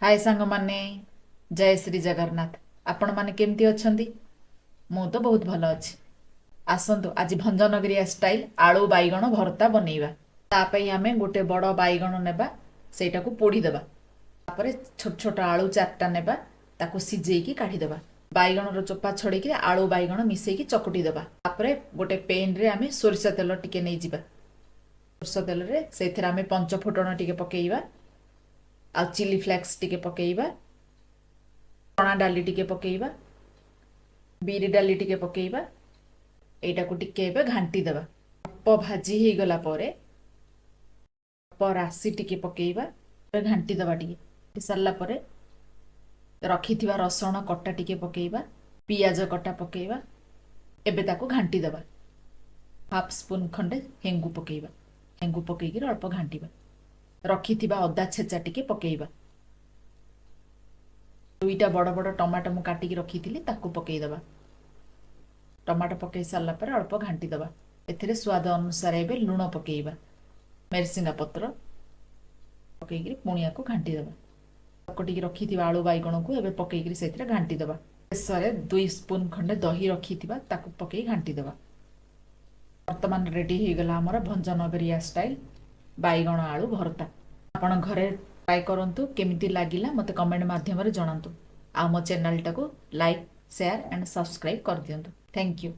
ହାଏ ସାଙ୍ଗମାନେ, ଜୟ ଶ୍ରୀ ଜଗନ୍ନାଥ। ଆପଣମାନେ କେମିତି ଅଛନ୍ତି? ମୁଁ ତ ବହୁତ ଭଲ ଅଛି। ଆସନ୍ତୁ, ଆଜି ଭଞ୍ଜନଗରିଆ ଷ୍ଟାଇଲ୍ ଆଳୁ ବାଇଗଣ ଭର୍ତ୍ତା ବନେଇବା। ତା ପାଇଁ ଆମେ ଗୋଟେ ବଡ଼ ବାଇଗଣ ନେବା, ସେଇଟାକୁ ପୋଡ଼ିଦେବା। ତାପରେ ଛୋଟ ଛୋଟ ଆଳୁ ଚାରିଟା ନେବା, ତାକୁ ସିଝେଇକି କାଢ଼ିଦେବା। ବାଇଗଣର ଚୋପା ଛଡ଼େଇକି ଆଳୁ ବାଇଗଣ ମିଶେଇକି ଚକଟି ଦେବା। ତାପରେ ଗୋଟେ ପେନ୍ରେ ଆମେ ସୋରିଷ ତେଲ ଟିକେ ନେଇଯିବା। ସୋରିଷ ତେଲରେ ସେଇଥିରେ ଆମେ ପଞ୍ଚ ଫୁଟଣ ଟିକେ ପକେଇବା ଆଉ ଚିଲି ଫ୍ଲେକ୍ସ ଟିକେ ପକେଇବା, ଚଣା ଡାଲି ଟିକେ ପକେଇବା, ବିରି ଡାଲି ଟିକେ ପକେଇବା। ଏଇଟାକୁ ଟିକେ ଏବେ ଘାଣ୍ଟି ଦେବା। ଅଳ୍ପ ଭାଜି ହେଇଗଲା ପରେ ଅଳ୍ପ ରାଶି ଟିକେ ପକେଇବା। ଏବେ ଘାଣ୍ଟି ଦେବା। ଟିକେ ସାରିଲା ପରେ ରଖିଥିବା ରସୁଣ କଟା ଟିକେ ପକେଇବା, ପିଆଜ କଟା ପକେଇବା। ଏବେ ତାକୁ ଘାଣ୍ଟି ଦେବା। ହାଫ୍ ସ୍ପୁନ୍ ଖଣ୍ଡେ ହେଙ୍ଗୁ ପକେଇବା। ହେଙ୍ଗୁ ପକେଇକିରି ଅଳ୍ପ ଘାଣ୍ଟିବା। ରଖିଥିବା ଅଦା ଛେଚା ଟିକେ ପକେଇବା। ଦୁଇଟା ବଡ଼ ବଡ଼ ଟମାଟୋ ମୁଁ କାଟିକି ରଖିଥିଲି, ତାକୁ ପକେଇଦେବା। ଟମାଟୋ ପକେଇ ସାରିଲା ପରେ ଅଳ୍ପ ଘାଣ୍ଟି ଦେବା। ଏଥିରେ ସ୍ୱାଦ ଅନୁସାରେ ଏବେ ଲୁଣ ପକେଇବା। ମେରସିଙ୍ଗା ପତ୍ର ପକେଇକିରି ପୁଣି ୟାକୁ ଘାଣ୍ଟି ଦେବା। ଚକଟିକି ରଖିଥିବା ଆଳୁ ବାଇଗଣକୁ ଏବେ ପକେଇକିରି ସେଥିରେ ଘାଣ୍ଟି ଦେବା। ଶେଷରେ 2 ସ୍ପୁନ୍ ଖଣ୍ଡେ ଦହି ରଖିଥିବା, ତାକୁ ପକେଇ ଘାଣ୍ଟି ଦେବା। ବର୍ତ୍ତମାନ ରେଡ଼ି ହେଇଗଲା ଆମର ଭଞ୍ଜନଗରିଆ ଷ୍ଟାଇଲ୍ ବାଇଗଣ ଆଳୁ ଭର୍ତ୍ତା। ଆପଣ ଘରେ ଟ୍ରାଏ କରନ୍ତୁ। କେମିତି ଲାଗିଲା, ମୋତେ କମେଣ୍ଟ ମାଧ୍ୟମରେ ଜଣାନ୍ତୁ। ଆଉ ମୋ ଚ୍ୟାନେଲଟାକୁ ଲାଇକ୍, ସେୟାର ଆଣ୍ଡ ସବସ୍କ୍ରାଇବ୍ କରିଦିଅନ୍ତୁ। Thank you.